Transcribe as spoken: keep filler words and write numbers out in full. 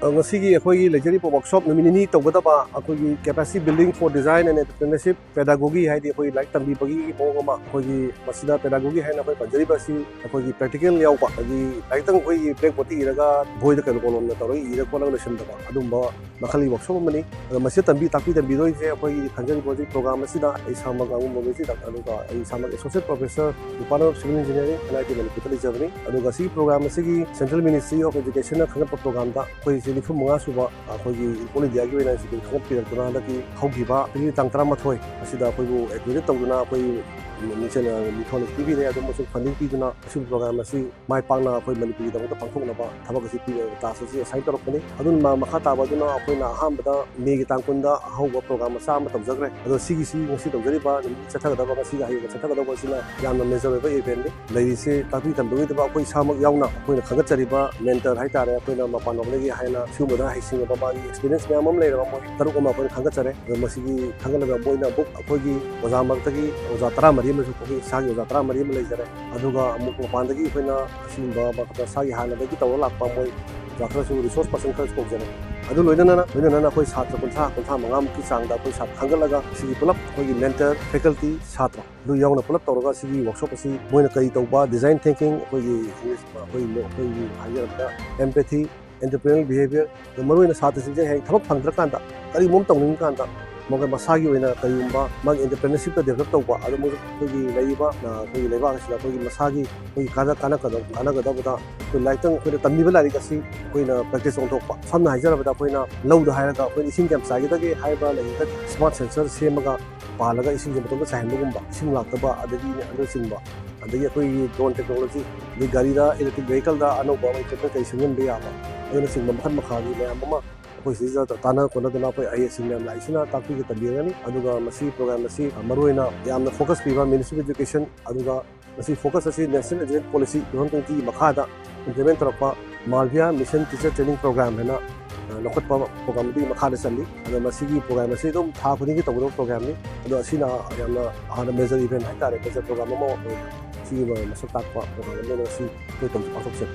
ꯑ, ꯉꯁꯤꯒꯤ ꯑꯩꯈꯣꯏꯒꯤ ꯂꯩꯖꯔꯤꯕ workshop ꯅꯨꯃꯤꯠ ꯅꯤꯅꯤ ꯇꯧꯒꯗꯕ ꯑꯩꯈꯣꯏꯒꯤ Capacity Building for Design and Entrepreneurship Pedagogy, ꯍꯥꯏꯗꯤ ꯑꯩꯈꯣꯏ ꯂꯥꯏꯔꯤꯛ ꯇꯝꯕꯤꯕꯒꯤ ꯃꯑꯣꯡ ꯑꯃ, ꯑꯩꯈꯣꯏꯒꯤ ꯃꯁꯤꯗ pedagogy ꯍꯥꯏꯅ ꯑꯩꯈꯣꯏ ꯄꯟꯖꯔꯤꯕ ꯑꯁꯤ ꯑꯩꯈꯣꯏꯒꯤ practical ꯌꯥꯎꯕ, ꯍꯥꯏꯗꯤ ꯂꯥꯏꯔꯤꯛꯇꯪ ꯑꯩꯈꯣꯏꯒꯤ blackboard ꯇ ꯏꯔꯒ, ꯕꯣꯏꯗ ꯀꯩꯅꯣ ꯀꯣꯂꯣꯝꯅ ꯇꯧꯔꯒ ꯏꯔ ꯈꯣꯠꯂꯒ ꯂꯣꯏꯁꯤꯟꯗꯕ, ꯑꯗꯨꯝꯕ ꯃꯈꯜꯒꯤ workshop ꯑꯃꯅꯤ꯫ ꯑꯗꯣ ꯃꯁꯤꯗ ꯇꯝꯕꯤ ꯇꯥꯛꯄꯤ ꯇꯝꯕꯤꯗꯣꯏꯁꯦ ꯑꯩꯈꯣꯏꯒꯤ ꯈꯟꯖꯔꯤꯕ ꯍꯧꯖꯤꯛ program ꯑꯁꯤꯗ ꯑꯩ ꯏꯁꯥꯃꯛ ꯑꯉꯨꯝꯕ ꯃꯤꯁꯤꯗ, ꯑꯗꯨꯒ ꯑꯩ ꯏꯁꯥꯃꯛ Associate Professor, Department of Civil Engineering, N I T ꯃꯅꯤꯄꯨꯔꯗ ꯂꯩꯖꯕꯅꯤ꯫ ꯑꯗꯨꯒ ꯁꯤꯒꯤ program ꯑꯁꯤꯒꯤ Central Ministry of Education ꯅ ꯈꯟꯒꯠꯄ program ꯗ ꯑꯩꯈꯣꯏ ꯁꯤ ꯅꯤꯐꯨ ꯃꯉꯥ ꯁꯨꯕ ꯑꯩꯈꯣꯏꯒꯤ All India ꯒꯤ ꯑꯣꯏꯅ ꯁꯤꯒꯤ ꯈꯟꯒꯠꯄꯤꯔꯛꯇꯨꯅ ꯍꯟꯗꯛꯀꯤ ꯍꯧꯈꯤꯕ ꯆꯍꯤ ꯇꯥꯡ ꯇꯔꯥꯃꯥꯊꯣꯏ ꯑꯁꯤꯗ ꯑꯩꯈꯣꯏꯕꯨ accredit ꯇꯧꯗꯨꯅ ꯑꯩꯈꯣꯏ ꯃꯤꯡꯆꯜ, ꯃꯤꯡꯊꯣꯜ ꯄꯤꯕꯤꯔꯦ꯫ ꯑꯗꯨ ꯑꯃꯁꯨꯡ funding ꯄꯤꯗꯨꯅ ꯑꯁꯤꯒꯨꯝꯕ program ꯑꯁꯤ ꯃꯥꯏ ꯄꯥꯛꯅ ꯑꯩꯈꯣꯏ ꯃꯅꯤꯄꯨꯔꯒꯤꯗꯃꯛꯇ ꯄꯥꯡꯊꯣꯛꯅꯕ ꯊꯕꯛ ꯑꯁꯤ ꯄꯤꯕ, task ꯑꯁꯤ assign ꯇꯧꯔꯛꯄꯅꯤ꯫ ꯑꯗꯨꯅ ꯃꯥ-, ꯃꯈꯥ ꯇꯥꯕ ꯑꯗꯨꯅ ꯑꯩꯈꯣꯏꯅ ꯑꯍꯥꯟꯕꯗ May ꯒꯤ ꯇꯥꯡ ꯀꯨꯟꯗ ꯑꯍꯧꯕ program ꯃꯆꯥ ꯑꯃ ꯇꯧꯖꯈ꯭ꯔꯦ꯫ ꯑꯗꯣ ꯁꯤꯒꯤꯁꯤ ꯉꯁꯤ ꯇꯧꯖꯔꯤꯕ ꯅꯨꯃꯤꯠ ꯆꯠꯊꯒꯗꯕ, ꯉꯁꯤꯒ ꯍꯌꯦꯡꯒ ꯆꯠꯊꯒꯗꯧꯕ ꯑꯁꯤꯅ ꯌꯥꯝꯅ major ꯑꯣꯏꯕ event ꯅꯤ꯫ ꯂꯩꯔꯤꯁꯤ ꯇꯥꯛꯄꯤ ꯇꯝꯕꯤꯒꯗꯕ ꯑꯩꯈꯣꯏ ꯏꯁꯥꯃꯛ ꯌꯥꯎꯅ ꯑꯩꯈꯣꯏꯅ ꯈꯟꯒꯠꯆꯔꯤꯕ mentor ꯍꯥꯏꯇꯥꯔꯦ, ꯑꯩꯈꯣꯏꯅ ꯃꯄꯥꯟꯂꯣꯝꯗꯒꯤ ꯍꯥꯏꯅ ꯁꯤꯒꯨꯝꯕꯗ ꯍꯩꯁꯤꯡꯉꯕ ꯃꯥꯒꯤ experience ꯃꯌꯥꯝ ꯑꯃ ꯂꯩꯔꯕ ꯃꯣꯏ ꯇꯔꯨꯛ ꯑꯃ ꯑꯩꯈꯣꯏꯅ ꯈꯟꯒꯠꯆꯔꯦ꯫ ꯑꯗꯣ ꯃꯁꯤꯒꯤ ꯈꯟꯒꯠꯂꯒ ꯃꯣꯏꯅ ꯑꯃꯨꯛ ꯑꯩꯈꯣꯏꯒꯤ ꯑꯣꯖꯥ ꯃꯔꯛꯇꯒꯤ ꯑꯣꯖꯥ ꯇꯔꯥꯃꯔꯤ ꯑꯃꯁꯨ, ꯑꯩꯈꯣꯏꯒꯤ ꯏꯁꯥꯒꯤ ꯑꯣꯖꯥ ꯇꯔꯥꯃꯔꯤ ꯑꯃ ꯂꯩꯖꯔꯦ꯫ ꯑꯗꯨꯒ ꯑꯃꯨꯛ ꯃꯄꯥꯟꯗꯒꯤ ꯑꯩꯈꯣꯏꯅ ꯑꯁꯤꯒꯨꯝꯕ ꯃꯁꯥꯒꯤ ꯍꯥꯟꯅꯗꯒꯤ ꯇꯧꯔ ꯂꯥꯛꯄ ꯃꯣꯏ ꯑꯣꯖꯥ ꯈꯔꯁꯨ, resource person ꯈꯔꯁꯨ ꯀꯧꯖꯔꯦ꯫ ꯑꯗꯨ ꯂꯣꯏꯅꯅ, ꯂꯣꯏꯅꯅ ꯑꯩꯈꯣꯏ ꯁꯥꯇ꯭ꯔ ꯀꯨꯟꯊ꯭ꯔꯥ, ꯀꯨꯟꯊ꯭ꯔꯥ ꯃꯉꯥꯃꯨꯛꯀꯤ ꯆꯥꯡꯗ ꯑꯩꯈꯣꯏ ꯁꯥꯇ꯭ꯔ ꯈꯟꯒꯠꯂꯒ ꯁꯤꯒꯤ ꯄꯨꯂꯞ ꯑꯩꯈꯣꯏꯒꯤ mentor, faculty, ꯁꯥꯇ꯭ꯔ ꯑꯗꯨ ꯌꯥꯎꯅ ꯄꯨꯂꯞ ꯇꯧꯔꯒ ꯁꯤꯒꯤ workshop ꯑꯁꯤ ꯃꯣꯏꯅ ꯀꯔꯤ ꯇꯧꯕ, design thinking, ꯑꯩꯈꯣꯏꯒꯤ English, ꯑꯩꯈꯣꯏꯒꯤ, ꯑꯩꯈꯣꯏꯒꯤ ꯍꯥꯏꯖꯔꯕꯗ empathy, entrepreneurial behavior, ꯑꯗꯨ ꯃꯔꯨꯑꯣꯏꯅ ꯁꯥꯇ꯭ꯔꯁꯤꯡꯁꯦ ꯍꯌꯦꯡ ꯊꯕꯛ ꯐꯪꯗ꯭ꯔꯀꯥꯟꯗ, ꯀꯔꯤꯒꯨꯝꯕ ꯑꯃ ꯇꯧꯅꯤꯡꯉꯀꯥꯟꯗ, ꯃꯈꯣꯏ ꯃꯁꯥꯒꯤ ꯑꯣꯏꯅ ꯀꯔꯤꯒꯨꯝꯕ ꯃꯥꯒꯤ entrepreneurship ꯇ develop ꯇꯧꯕ, ꯑꯗꯨ ꯃꯣꯏꯁꯨ ꯑꯩꯈꯣꯏꯒꯤ ꯂꯩꯔꯤꯕ, ꯑ, ꯑꯩꯈꯣꯏꯒꯤ ꯂꯩꯕꯥꯛ ꯑꯁꯤꯗ ꯑꯩꯈꯣꯏꯒꯤ ꯃꯁꯥꯒꯤ ꯑꯩꯈꯣꯏꯒꯤ ꯀꯥꯟꯅ-, ꯀꯥꯟꯅꯒꯗꯕ-, ꯀꯥꯟꯅꯒꯗꯕꯗ ꯑꯩꯈꯣꯏ ꯂꯥꯏꯔꯤꯛꯇꯪ ꯑꯩꯈꯣꯏꯅ ꯇꯝꯂꯤꯕ ꯂꯥꯏꯔꯤꯛ ꯑꯁꯤ ꯑꯩꯈꯣꯏꯅ practice ꯑꯣꯟꯊꯣꯛꯄ꯫ ꯁꯝꯅ ꯍꯥꯏꯖꯔꯕꯗ ꯑꯩꯈꯣꯏꯅ ꯂꯧꯗ ꯍꯥꯏꯔꯒ ꯑꯩꯈꯣꯏꯅ ꯏꯁꯤꯡ ꯀꯌꯥꯝ ꯆꯥꯏꯒꯗꯒꯦ ꯍꯥꯏꯕ ꯂꯩꯔꯤꯕ smart sensor ꯁꯦꯝꯃꯒ ꯄꯥꯜꯂꯒ ꯏꯁꯤꯡꯁꯦ ꯃꯇꯣꯝꯇ ꯆꯥꯏꯍꯟꯕꯒꯨꯝꯕ, ꯏꯁꯤꯡ ꯂꯥꯛꯇꯕ, ꯑꯗꯒꯤ ꯑꯗꯨꯅꯆꯤꯡꯕ, ꯑꯗꯒꯤ ꯑꯩꯈꯣꯏꯒꯤ drone technology, ꯑꯗꯩ ꯒꯥꯔꯤꯗ, electric vehicle ꯗ ꯑꯅꯧꯕ ꯑꯃ ꯀꯩ ꯁꯦꯝꯖꯤꯟꯕ ꯌꯥꯕ, ꯑꯗꯨꯅꯆꯤꯡꯕ ꯃꯈꯜ ꯃꯈꯥꯒꯤ ꯃꯌꯥꯝ ꯑꯃ ꯑꯩꯈꯣꯏ ꯁꯤꯗ ꯇꯥꯟꯅ ꯈꯣꯠꯅꯗꯅ ꯑꯩꯈꯣꯏ ꯑꯍꯩꯁꯤꯡ ꯃꯌꯥꯝ ꯂꯥꯛꯏꯁꯤꯅ ꯇꯥꯛꯄꯤꯒ ꯇꯝꯕꯤꯒꯅꯤ꯫ ꯑꯗꯨꯒ ꯃꯁꯤ program ꯑꯁꯤ ꯃꯔꯨꯑꯣꯏꯅ ꯌꯥꯝꯅ focus ꯄꯤꯕ Ministry of Education, ꯑꯗꯨꯒ ꯃꯁꯤ focus ꯑꯁꯤ National Education Policy two thousand twenty ꯒꯤ ꯃꯈꯥꯗ implement ꯇꯧꯔꯛꯄ Malviya Mission Teacher Training Program ꯍꯥꯏꯅ, ꯑ, ꯂꯧꯈꯠꯄ program ꯑꯗꯨꯒꯤ ꯃꯈꯥꯗ ꯆꯜꯂꯤ꯫ ꯑꯗꯣ ꯃꯁꯤꯒꯤ program ꯑꯁꯤ ꯑꯗꯨꯝ ꯊꯥ ꯈꯨꯗꯤꯡꯒꯤ ꯇꯧꯒꯗꯕ program ꯅꯤ꯫ ꯑꯗꯣ ꯑꯁꯤꯅ ꯌꯥꯝꯅ ꯍꯥꯟꯅ major event ꯍꯥꯏꯇꯥꯔꯦ, major program ꯑꯃ ꯑꯣꯏꯅ ꯁꯤꯒꯤ ꯃꯁꯛ ꯇꯥꯛꯄ program ꯑꯃ ꯑꯣꯏꯅ ꯉꯁꯤ ꯑꯩꯈꯣꯏ ꯇꯧ-, ꯄꯥꯡꯊꯣꯛꯆꯔꯤ꯫